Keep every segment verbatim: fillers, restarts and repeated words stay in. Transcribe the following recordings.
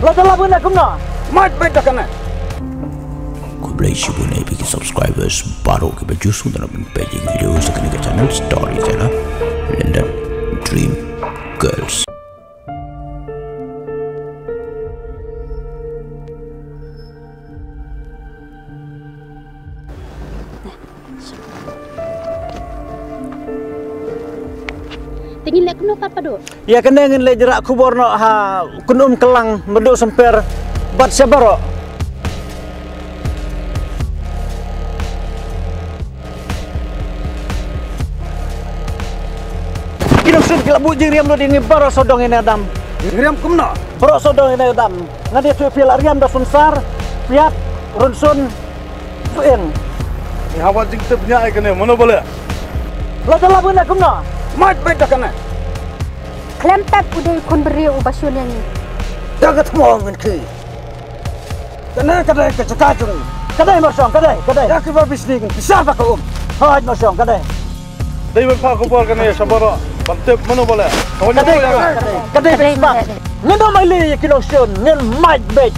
La jala bun kumno? Maj bad da kane. Khublei shibun ïa phi ki subscribers baroh kiba ju sngewtynnat ban peit ïa ki video sa kane ka channel Story Jala London Dream Girls. Te ngin leh kumno pat Padu? Ïa kane ngin leh jrah khubor noh ha Kynum Klang, Madu Symper bad sha baroh. Ki nongshun ki la buh jingriam lut ïa ngi baroh sawdong ïa ne dam. Jingriam kumno? Baroh sawdong ïa ne dam. Nga dei tu phi la riam da Sunsar, Piat, Rynsun, Suin. Ngi hap wat jingtip nia ïa kane, mano ba leh? La jala bun kumno? Maj bad da kane. Khlem pep u dei u khun briew uba shun ïa ngi. Da ka thmo ngan khie. Kane ka dei ka jaka jong ngi. Ka dei Marshong, ka dei, ka dei. Ïa kiba bisni ngan bishar da ka um. Hooid Marshong, ka dei. Dei ban phah khubor kane sha baroh ban tip mano ba leh. Ka dei, ka dei, ka dei. Ngin ym ailad ïa ki nongshun, ngin maj bad.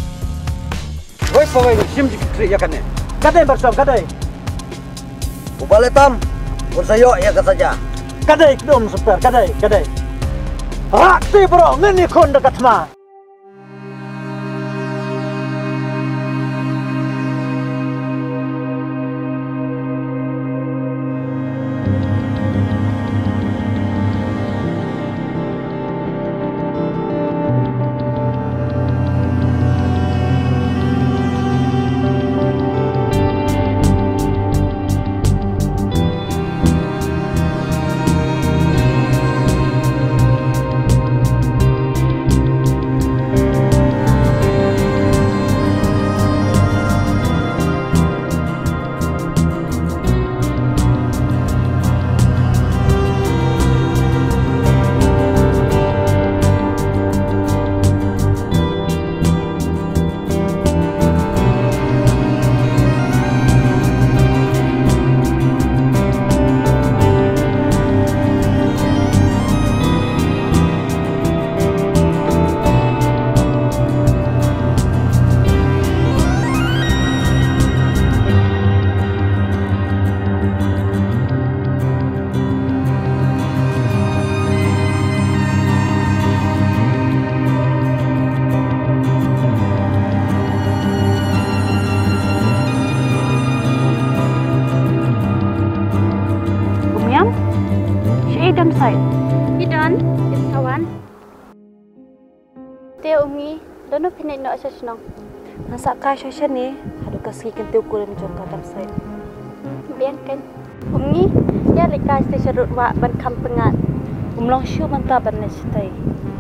Wei pa wei, shim jingkitkhlieh ïa kane. Ka dei Marshong, ka dei. Uba leh tam un sa ïoh ïa ka saja. Ka dei Kynum Symper, ka dei, ka dei. Rah kti baroh, ngin ïakhun da ka thma. Umiam, shi dam side. Idon, is kawan. Te u Ngi, dono phi nang noh sha shnong? Ngan sa kai sha shane haduh ka sngi kyntiew kurim jong ka dam sait. Biang kan. U Ngi, ïa leit kai sha sharud wah ban kham pyngngad. Um long shuh mynta ban leit shatei.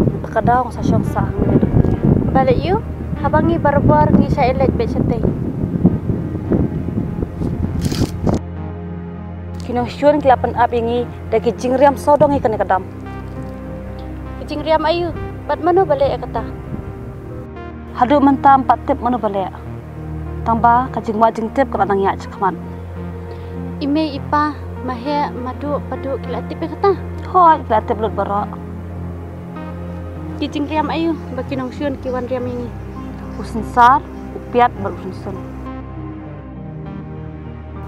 Mynta ka daw ngan sa shong sah hangne. Balei ïu? Haba ngi barabor ngi shah leit beit shatei. Ki nongshun ki la pynap ïa ngi da ki jingriam sawdong ïa kane ka dam. Ki jingriam aïu? Bad mano ba leh ïa kata? Haduh mynta ym pat tip mano ba leh. Tang ba ka jingwad jingtip ka la nang ïaid shakhmat. I mei i pa, Maheh, Madu, Padu ki la tip ïa kata? Hooid, ki la tip lut baroh. Ki jingriam aïu ba ki nongshun ki wan riam ïa ngi? U Synsar, u Piat bad u Rynsun.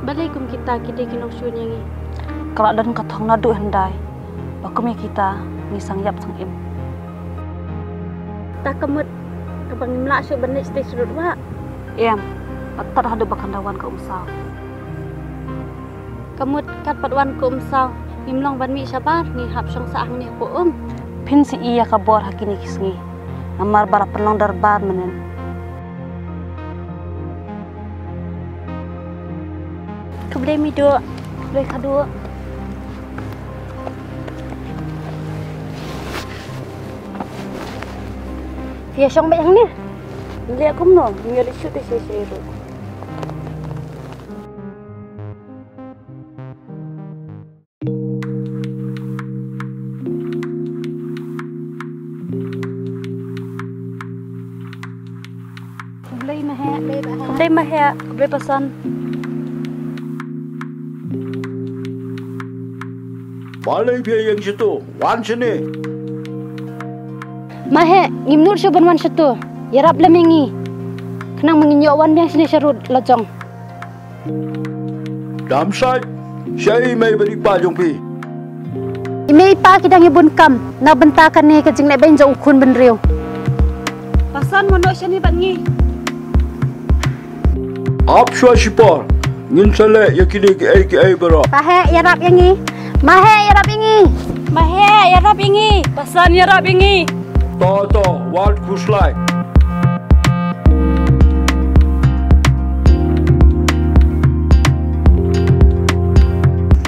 Balei kum kita ki dei ki nongshun ïa ngi? Ka la don ka thong naduh hyndai ba kum ïa kita ngi sang ïap sang im. Ta ka mut kaba ngim lah shuh ban leit shatei sharud wah. Em, pat tad haduh ba kan da wan ka Umsaw. Ka mut kat pat wan ka Umsaw ngim long ban mih shabar, ngi hap shong sah hangne hapoh um. Phin sa ïoh ïa ka bor ha kine ki sngi. Namar ba la pynlong dorbar mynnin. Khublei Midu, khublei Khadu. Phi ïa shong beit hangne. Leh kumno, ngi ïa leit shuh te shisha ruh. Khublei Maheh. Khublei Maheh. Khublei Pasan. Balei phi ïeng shato? Wan shane. Maheh, ngim nud shuh ban wan shato. Ïarap lem ïa ngi. Khnang ba ngin ïoh wan biang shane sharud la jong. Dam sait, shaei i mei bad i pa jong phi? I mei i pa ki dang ïa bun kam na bynta kane ka jingleh beiñ jong u khun bynriew. Ba san wan noh shane bad ngi. Ap shuwa shipor, ngin sa leh ïa kine kiei kiei baroh. Ba heh ïarap ïa ngi. Ba heh ïarap ïa ngi. Ba heh ïarap ïa ngi. Ba san ïarap ïa ngi. To to, wat khuslai.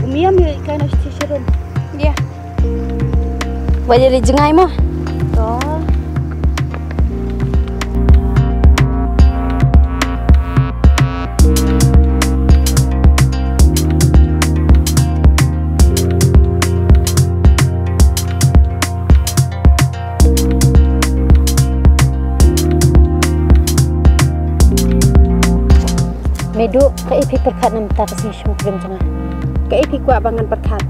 Um ïam ïa i kai na shisha rum. Ïa. Wat ïa leit jngai mo. To. Meiduh, kaei phi pyrkhat na bynta ka sngi shongkurim jong nga? Kaei phi kwah ba ngan pyrkhat?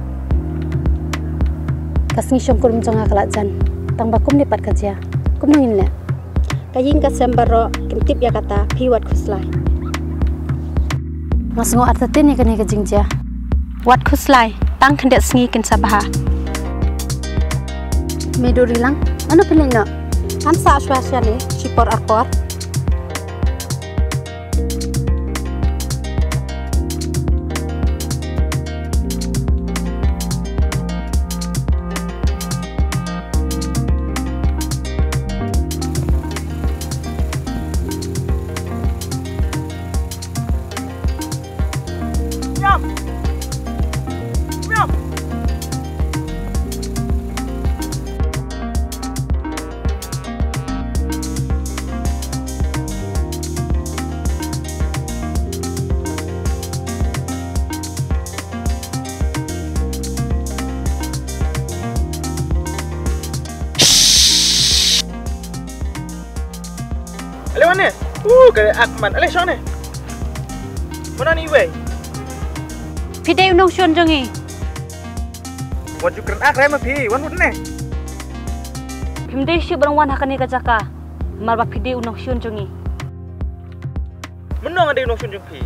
Ka sngi shongkurim jong nga ka la jan. Tang ba kumne pat ka jia. Kumno ngin leh? Ka ïing ka sem baroh kin tip ïa kata, phi wat khuslai. Nga sngew artatien ïa kane ka jingjia. Wat khuslai, tang khyndiat sngi kin sa bha. Meiduh Rilang, mano phi leit noh? Ngan sah shuwa shane, shipor arpor. Ale wan ne. Uh, ka ak man. Ale shong ne. Mano ni wei? Phi dei u nongshun jong ngi. Wat ju kren ak rai ma phi, wan wut ne. Phim dei shuh ban wan ha kane ka jaka. Mar ba phi dei u nongshun jong ngi. Mynno nga dei u nongshun jong phi?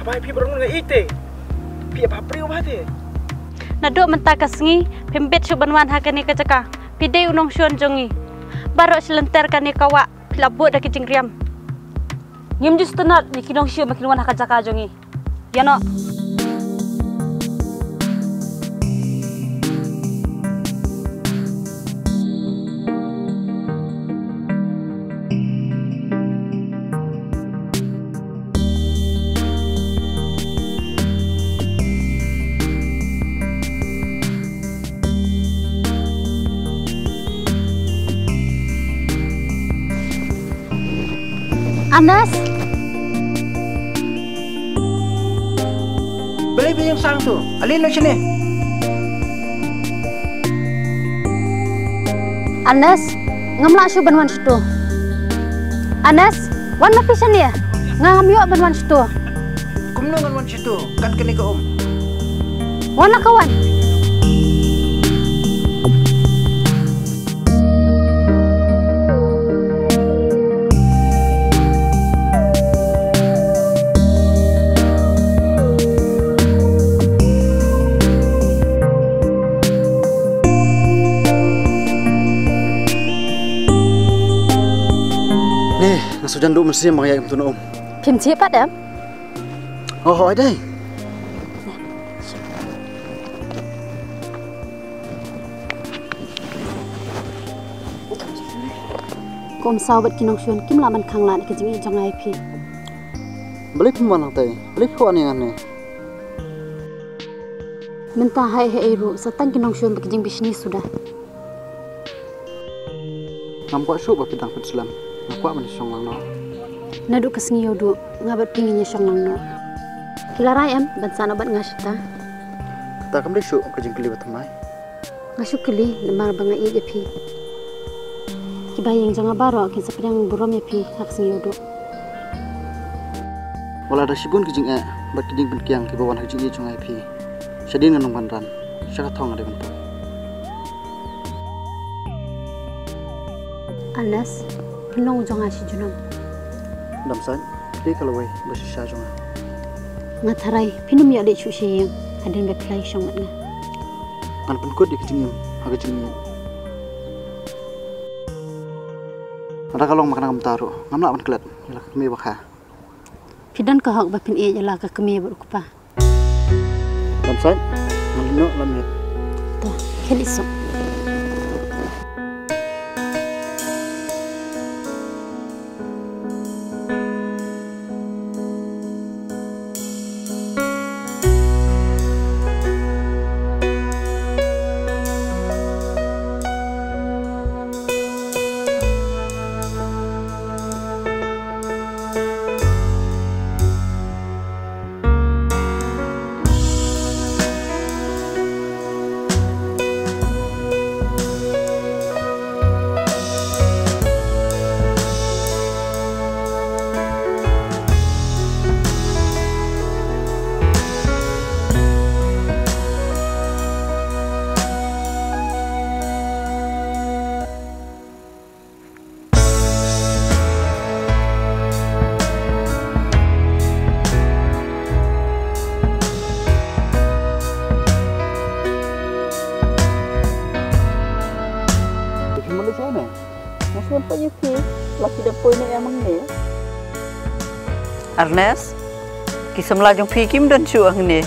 Haba phi baroh nga ïeit te. Phi ïa bhabriew bha te. Naduh mynta ka sngi phim bit shuh ban wan ha kane ka jaka. Phi dei u nongshun jong ngi. Baroh shi lynter kane ka wah phi la bud da ki jingriam. Ngim ju sngewtynnat ïa ki nongshun ba kin wan ha ka jaka jong ngi. Ïa noh. Anas. Balei phi ïeng sang tu? Ale noh shane. Anas, ngam lah shuh ban wan sha tu. Anas, wan ma phi shane. Nga ngam ïoh ban wan sha tu. Kumno ngan wan sha tu? Kat kane ka um. Wan la ka wan. Ni, nga shu jan duh mynsiem ba nga ïaid kumtu na um. Phim thied pat em? Oh, oh, ai dei. Ko Umsaw bad ki nongshun kim lah ban khanglad ïa ka jingïeit jong nga ïa phi. Balei phim wan hangtei? Balei phi wan ïa nga hangne? Mynta haei haei ruh sa tang ki nongshun bad ki jingbishni suda. Ngam kwah shuh ba phi dang pynslem. Nga kwah ban ïashong lang noh. Naduh ka sngi Ïewduh nga bad phi ngin ïashong lang noh. Phi la rai em ban sah noh bad nga shata? Kata kam dei shuh ka jingkylli ba thymmai. Nga shu kylli namar ba nga ïeit ïa phi. Kiba ïeng jong nga baroh kin sa pdiang burom ïa phi ha ka sngi Ïewduh. Wat la da shibun ki jingeh bad ki jingpynkiang kiba wan ha ka jingïeit jong nga ïa phi, shadien ngan ym wanrah. Sha ka thong nga dei ban poi. Anas, Pynlong jong nga shi junom. Dam sait, phi dei ka lawei ba shisha jong nga. Nga tharai phin ym ïoh leit shuh sha ïing hadien ba phi la ïashong bad nga. Ngan pynkut ïa ka jingim ha ka jingim. Lada ka long ma ka nang kumta ruh ngam lah ban klet ïa la ka kmie ba kha. Phi don ka hok ba phin ïeit ïa la ka kmie bad u kpa. Lam sait, ngan leit noh la miet. To, khie leit soh. Phi mut leit shai ne? Nga sngewthuh ïa phi, la phi da poi ne em hangne? Ernest, ki samla jong phi kim don shuh hangne.